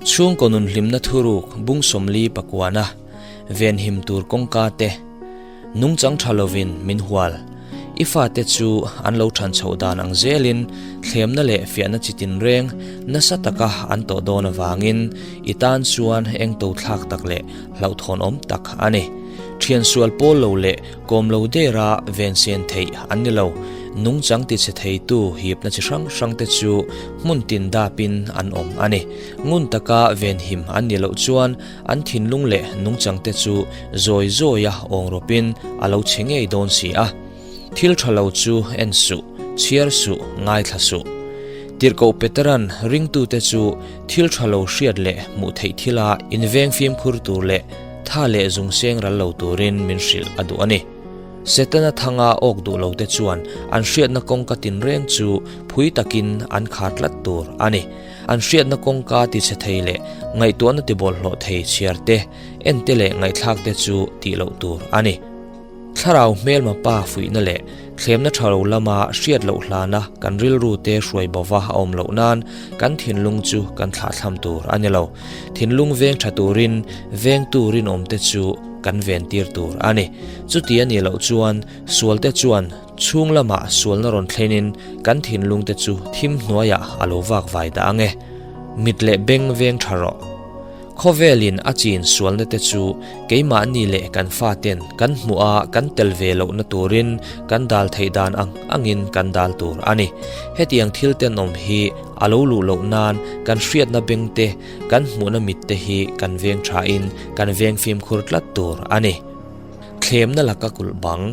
Chhungkaw nun hlimna thuruk bung 40 pakuana venhim tur kawngka te nungchang tha lovin min hual. I fate chu an lo than chhoh dan ang zelin thlemna leh fiahna chi tinreng nasa taka an tawh dawn avangin i tan chuan eng to thlak tak leh hlauhthawnawm tak a ni. Thian sual pawl lo leh kawm lo dera ven sen theih an ni lo. Nungchang tichhe theitu hipna chi hrang hrang te chu hmun tin dapin an awm a ni. Ngun taka venhim an nih loh chuan an thinlung leh nungchang te chu zawi zawia awng rawpin a lo chhe ngei dawn si a. Thil tha lo chu en suh, chhiar suh, ngaithla suh. Tirhkoh Peteran ringtute chu thil tha lo hriat leh hmuh theih thila inveng fimkhur tur leh tha leh zung seng ral lo turin min hrilh a duh a ni. Setana thanga awk duh lo te chuan an hriatna kawngka tinreng chu phui takin an khar tlat tur a ni. An hriatna kawngka tichhe thei leh ngaihtuahna tibawlhhlawh thei chhiar te, en te leh ngaihthlak te chu tih loh tur a ni. Thlarau hmelma pa fuihna leh thlemna tha lo lama hriat loh hlana kan rilru te hruai bova a awm loh nan kan thinlung chu kan thlahthlam tur a ni lo. Thinlung veng tha turin vengtu rinawm te chu kan ven tir tur a ni. Chuti a nih loh chuan sual te chuan chhung lamah sualna rawn thlenin kan thinlung te chu thim hnuaiah a lo vak vai dah ang e. Mit leh beng veng tha rawh. Khawvelin a chin sualna te chu keimahni leh kan faten kan hmuh a kan tel ve lohna turin kan dal theih dan ang angin kan dal tur a ni. Hetiang thil tenawm hi a lo luh loh nan kan hriatna beng te, kan hmuhna mit te hi kan veng thain kan veng fimkhur tlat tur a ni. Thlemna laka kulh bang.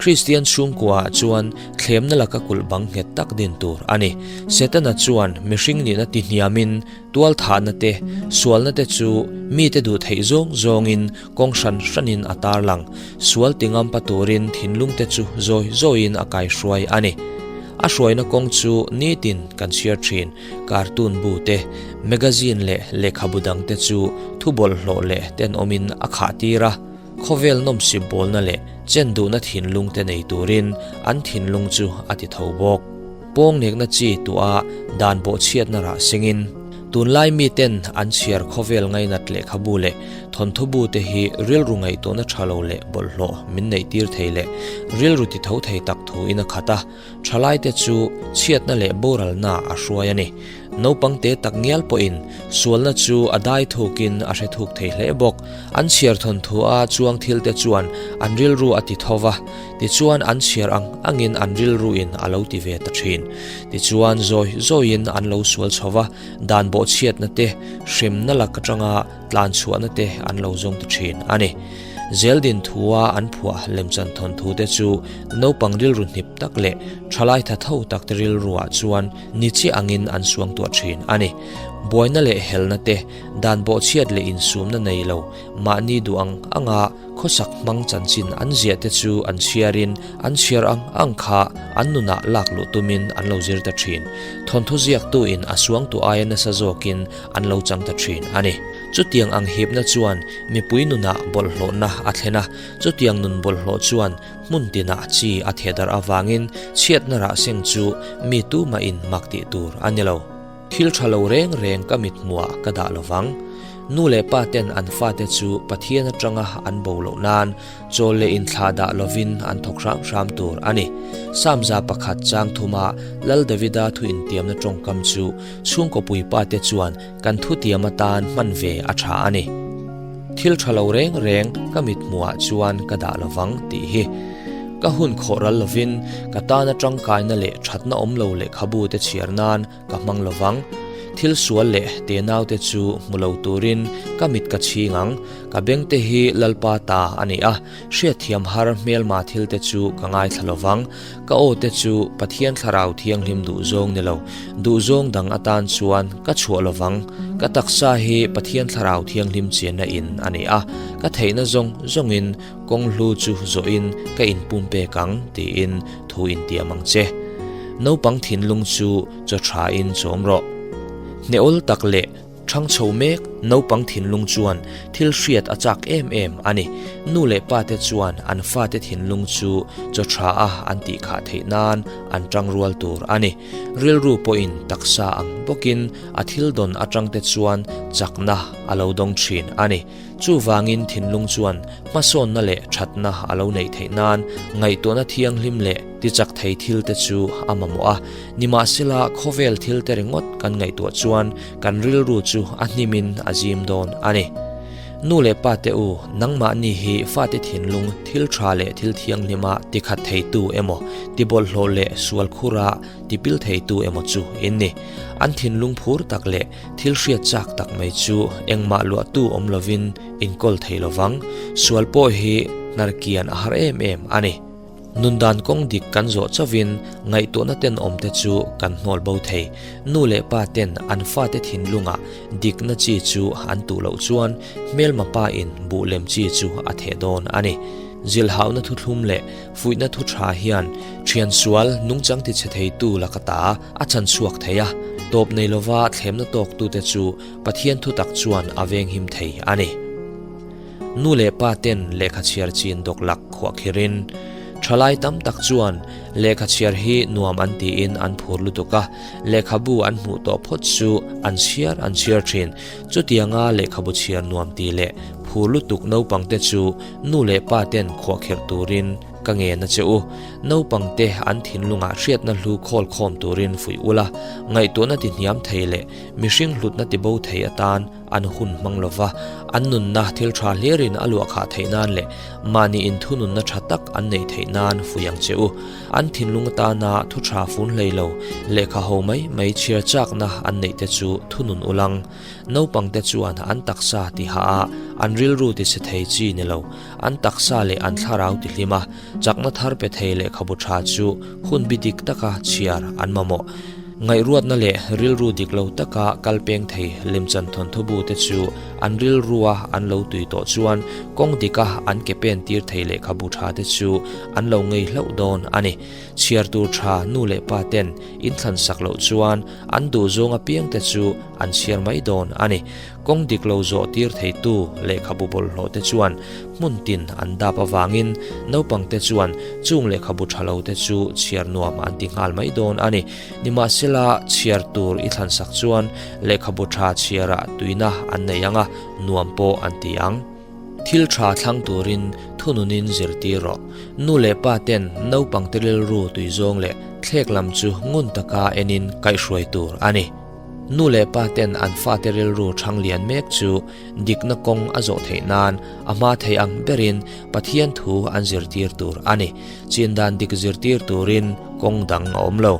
Kristian chhungkuaah chuan thlemna laka kulh bang nghet tak din tur a ni. Setana chuan mihring nihna ti hniamin tualthahna te, sualna te chu mite duh theih zawng zawngin kawng hran hranin a tarlang. Sual ti ngampa turin thinlungte chu zawi zawiin a kaihruai a ni. A hruaina kawng chu nitin kan chhiar thin. Cartoon bu te, magazine leh lehkhabu dangte chu thu bawlhhlawh leh tenawmin a khah tir a. Khawvel nawmsip bawlna leh chen duhna thinlung te nei turin an thinlung chu a ti tho bawk. Pawngnekna chi tuah dan bawhchhiatna rah sengin tunlai miten an chhiar khawvel ngainat lehkhabu leh thawnthubu te hi rilru ngaihtuahna tha lo leh bawlhhlawh min neihtir thei leh rilru ti tho thei tak thuin a khat a. Thalaite chu chhiatna leh boralna a hruai a ni. Naupang te tak ngial pawhin sualna chu a dai thukin a hre thuk thei hle bawk. An chhiar thawn thu a chuang thilte chuan an rilru a ti tho va, tichuan an chhiar ang angin an rilruin a lo ti ve ta thin. Tichuan zawi zawiin an lo sual chho va, dan bawhchhiatna te, hremna lak atanga tlan chhuahna te an lo zawng ta thin a ni. Zeldin thua an phuah lemchan thawnthu te chu naupang rilru hnip tak leh thalai tha tho tak te rilruah chuan ni chiah angin an suang tuah thin a ni. Buaina leh helna te, dan bawhchhiat leh insumna nei lo, mahni duh ang anga khawsak hmang chanchin an ziah te chu an chhiarin an chhiar ang ang kha an nunah lak luh tumin an lo zir ta thin. Thawnthu ziaktuin a suangtu aia nasa zawkin an lo chang ta thin a ni. Chutiang ang hipna chuan mipui nunah bawlhhlawhna a thlen a, chutiang nun bawlhhlawh chuan hmun tinah chi a thehdarh avangin chhiatna rah seng chu mi tumahin mak tih tur a ni lo. Thil tha lo reng reng ka mithmuhah ka dah lo vang. Nu leh pa ten an fate chu Pathian atanga an bo loh nan Chawl leh inthlah dah lovin an thawk hram hram tur a ni. Samza pakhat chang thuma Lal Davida thu intiamna tawngkam chu chhungkaw puipa te chuan kan thutiam atan hman ve a tha a ni. Thil tha lo reng reng ka mithmuhah chuan ka dah lovang tih hi ka hun khawh ral lovin ka tana tangkaina leh thatna awm lo lehkhabu te chhiar nan Ka hmang lovang. Thil sual leh tenau te chu hmu lo turin ka mit ka chhing ang. Ka beng te hi Lalpa ta a ni a, hriatthiam har hmelma thil te chu ka ngaithla lovang. Ka aw te chu Pathian Thlarau Thianghlim duhzawng ni lo, duhzawng dang atan chuan ka chhuah lovang. Ka taksa hi Pathian Thlarau Thianghlim chianna in a ni a, ka theihna zawng zawngin kawng hlu chu zawhin ka inpumpek ang tiin thu intiam ang che. Naupang thinlung chu chaw thain chawm rawh. Hneawl tak leh thang chho mek Naupang thinlung chuan thil hriat a chak em em a ni. Nu leh pate chuan an fate thinlung chu chaw tha a an tih khah theih nan an tangrual tur a ni. Rilru pawhin taksa ang bawkin a thil dawn atangte chuan chakna a lo dawng thin a ni. Chuvangin thinlung chuan hmasawnna leh thatna a lo neih theih nan ngaihtuahna thianghlim leh tichak thei thilte chu a mamawh a. Nimahsela khawvel thilte ringawt kan ngaihtuah chuan kan rilru chu a hnimin a zim dawn a ni. Nu leh pa te u, nangmahni hi fate thinlung thil tha leh thil thianghlima tikhat theitu emaw, tibawlhhlawh leh sual khura tipil theitu emaw chu in ni. An thinlung phur tak leh Thil hriat chak tak mai chu engmah luahtu awm lovin inkawl thei lovang, sual pawh hi hnarkian a har em em a ni. Nundan kawng dik kan zawh chauhin ngaihtuahna tenawmte chu kan hnawl bo thei. Nu leh pa ten an fate thinlungah dikna chi chu an tuh loh chuan hmelma pa in buh lem chi chu a theh dawn a ni. Zilhauhna thuthlum leh fuihna thu tha hian thian sual nungchang tichhe theitu laka ta a chan chhuak thei a, tawp nei lova thlemna tawktute chu Pathian thutak chuan a venghim thei a ni. Nu leh pa ten lehkha chhiar chin dawklak khuah khirin thalai tam tak chuan lehkha chhiar hi nuam an tiin an phur lutuk a, lehkhabu an hmuh tawh phawt chu an chhiar an chhiar thin. Chutianga lehkhabu chhiar nuam ti leh phur lutuk naupangte chu nu leh pa ten khuahkhirh turin Ka ngen a che u, naupangte an thinlungah hriatna hlu khawl khawm turin fuih ula, ngaihtuahna ti hniam thei leh mihring hlutna ti bo thei atan an hun hmang lova, an nunna thil tha hlirin a luah khah theih nan leh mahni inthununna tha tak an neih theih nan fuih ang che u. An thinlung atana thu tha fun hlei lo, lehkha ho mai mai chhiar chakna an neih te chu thunun ulang. Naupangte chuan an taksa ti hah a, an rilru ti chhe thei chi ni lo. An taksa leh an thlarau ti hlim a, chakna thar pe thei lehkhabu tha chu hun bi dik taka chhiar an mamawh. Ngaihruatna leh rilru dik lo taka kal peng thei lemchan thawnthu te chu an rilrua an lo tui tawh chuan kawng dika an ke pen tir thei lehkhabu tha te chu an lo ngei hlauh dawn a ni. Chhiar tur tha nu leh pa ten inthlan sak loh chuan an duhzawng apiang te chu an chhiar mai dawn a ni. Kawng dik lo zawh tir theitu lehkhabu bawlhhlawh te chuan hmun tin an dap avangin naupang te chuan chung lehkhabu tha lo te chu chhiar nuam an ti nghal mai dawn a ni. Nimahsela, chhiar tur i thlan sak chuan lehkhabu tha chhiarah tuina an nei ang a, nuam pawh an ti ang. Thil tha thlang turin thununin zirtir rawh. Nu leh pa ten naupang te rilru tuizawng leh thlek lam chu ngun taka enin kaihhruai tur a ni. Nu leh pa ten an fate rilru thang lian mek chu dikna kawng a zawh theih nan a hma thei ang berin Pathian thu an zirtir tur a ni. Chin dan dik zirtir turin kawng dang a awm lo.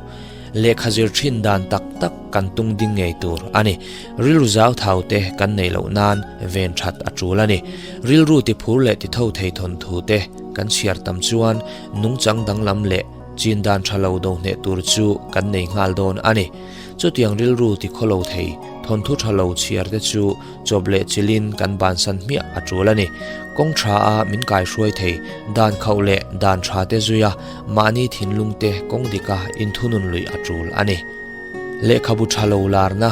Lehkha zir thin dan tak tak kan tung ding ngei tur a ni. Rilru zau thau te kan neih loh nan ven that a tul a ni. Rilru tiphur leh titho thei thawnthu te kan chhiar tam chuan nungchang danglam leh chin dan tha lo do hneh tur chu kan nei nghal dawn a ni. Chutiang rilru ti khawlo thei, thawnthu tha lo chhiar te chu chawp leh chilhin kan bansan hmiah a tul a ni. Kawng tha a min kaihruai thei, dan khauh leh dan tha te zuia mahni thinlung te kawng dika inthunun luih a tul a ni. Lehkhabu tha lo larna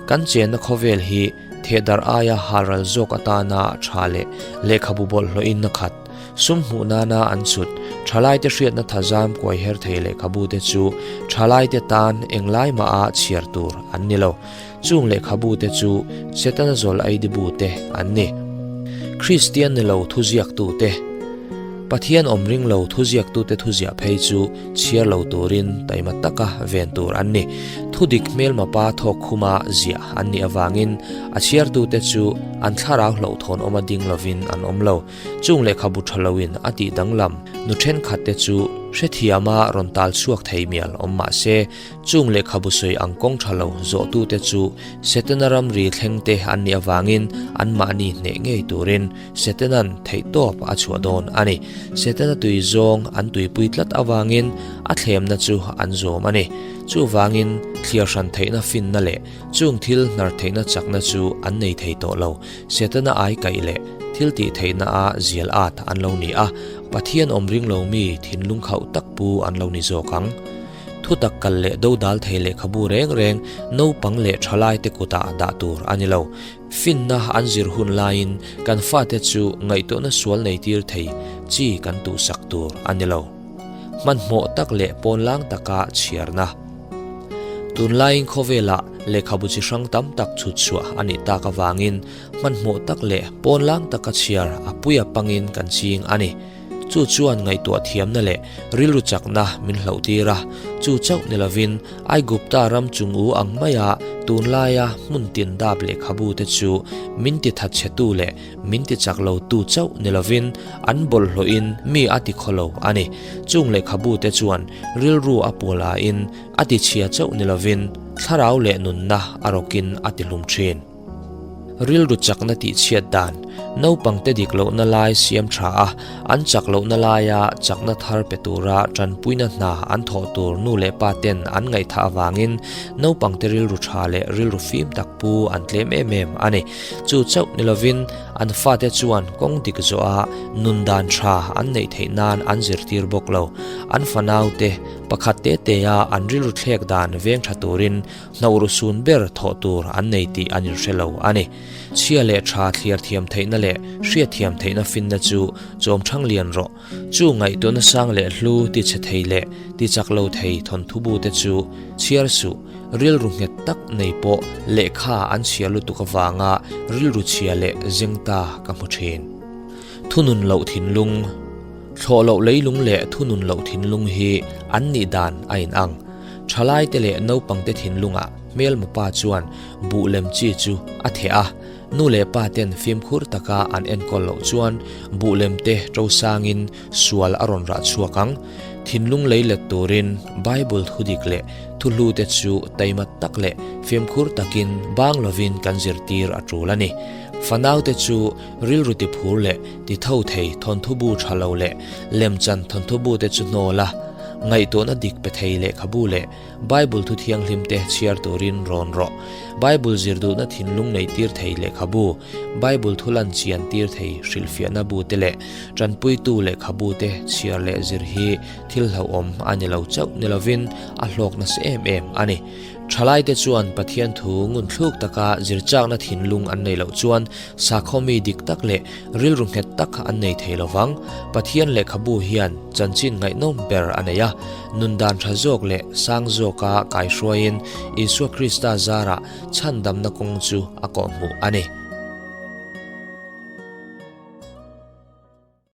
Kan chenna khawvel hi thehdarh aia halral zawk atana tha leh lehkhabu bawlhhlawhin a khat. Sum hmuh nana an chhut, thalaite hriatna thazam kuai her thei lehkhabute chu thalaite tan englai maha chhiar tur an ni lo. Chung lehkhabute chu Setana zawl aidibute an ni. Kristian ni lo thuziaktute, Pathian awm ring lo thuziaktute thuziah phei chu chhiar lo turin taima taka ven tur an ni. Thudik hmelma pa thawk khuma ziah an nih avangin a chhiartute chu an thlarau hlauhthawn awma ding lovin an awm lo. Chung lehkhabu tha loin a tih danglam nu thenkhatte chu hrethiama rawn tal chhuak thei mial awm mah se, chung lehkhabu sawi ang kawng tha lo zawhtute chu Setana ramri thlengte an nih avangin anmahni hneh ngei turin Setanan theihtawp a chhuah dawn a ni. Setana tui zawng an tuipui tlat avangin a thlemna chu an zawm a ni. Chuvangin thliar hran theihna finna leh chung thil hnar theihna chakna chu an nei thei tawh lo. Setana ai kaih leh thil tih theihna a zial at an lo ni a, Pathian awm ring lo mi thinlung khauh tak pu an lo ni zawk ang. Thutak kal leh dodal thei lehkhabu reng reng naupang leh thalaite kutah dah tur a ni lo. Finna an zir hun laiin kan fate chu ngaihtuahna sual neitir thei chi kan tuhsak tur a ni lo. Hmanhmawh tak leh pawnlang taka chhiarna. Tunlaiin khawvelah lehkhabu chi hrang tam tak chhut chhuah a nih tak avangin hmanhmawh tak leh pawnlang taka chhiar a pui a pangin kan ching a ni. Chu chuan ngaihtuah thiamna leh rilru chakna min hlohtir a, chu chauh ni lovin Aigupta ram chung u ang maia tunlaia hmun tin dap lehkhabu te chu min ti thatchhetu leh min ti chak lo tu chauh ni lovin an bawlhhlawhin mi a ti khaw lo a ni. Chung lehkhabu te chuan rilru a pual ain a ti chhia chauh ni lovin thlarau leh nunna a rawkin a ti hlum thin. Rilru chakna tihchhiat dan, naupangte dik lohna lai siam tha a, an chak lohna laia chakna thar pe tura tanpuina hna an thawh tur nu leh pa ten an ngaihthah avangin naupangte rilru tha leh rilru fim tak pu an tlem em em a ni. Chu chauh ni lovin an fate chuan kawng dik zawha nun dan tha an neih theih nan an zirtir bawk lo. An fanaute pakhat te tea an rilru thlek dan veng tha turin Hnauru sun ber thawh tur an nei tih an inhre lo a ni. Chhia leh tha thliar thiam theihna leh hriatthiam theihna finna chu chawm thang lian rawh. Chu ngaihtuahna sang leh hlu tichhe thei leh tichak lo thei thawnthu bu te chu chhiar suh, rilru nghet tak nei pawh lehkha an chhiar lutuk avanga rilru chhia leh zeng ta ka hmu thin. Thunun loh thinlung, Thlawh loh leilung leh thunun loh thinlung hi an nih dan a inang. Thalaite leh naupangte thinlungah hmelma pa chuan buh lem chi chu a theh a, nu leh pa ten fimkhur taka an enkawl loh chuan buh lem te to sangin sual a rawn rah chhuak ang. Thinlung lei let turin Bible thudik leh thuhlu te chu taima tak leh fimkhur takin bang lovin kan zirtir a tul a ni. Fanaute chu rilru tiphur leh titho thei thawnthu bu tha lo leh lemchan thawnthu bu te chu hnawl a, ngaihtuahna dik pe thei lehkhabu leh Bible thu thianghlim te chhiar turin rawn rawh. Bible zir duhna thinlung nei tir thei lehkhabu, Bible thu lan chian tir thei hrilhfiahna bu te leh tanpuitu lehkhabu te chhiar leh zir hi thil hlauhawm a ni lo chauh ni lovin a hlawk nasa em em a ni. Thalaite chuan Pathian thu ngunthluk taka zirchakna thinlung an nei loh chuan sakhaw mi dik tak leh rilru nghet tak an nei thei lo vang. Pathian lehkhabu hian chanchin ngaihnawm ber a nei a, nun dan tha zawk leh sang zawka kaihruaiin Isua Krista zarah chhandamna kawng chu a kawhhmuh a ni.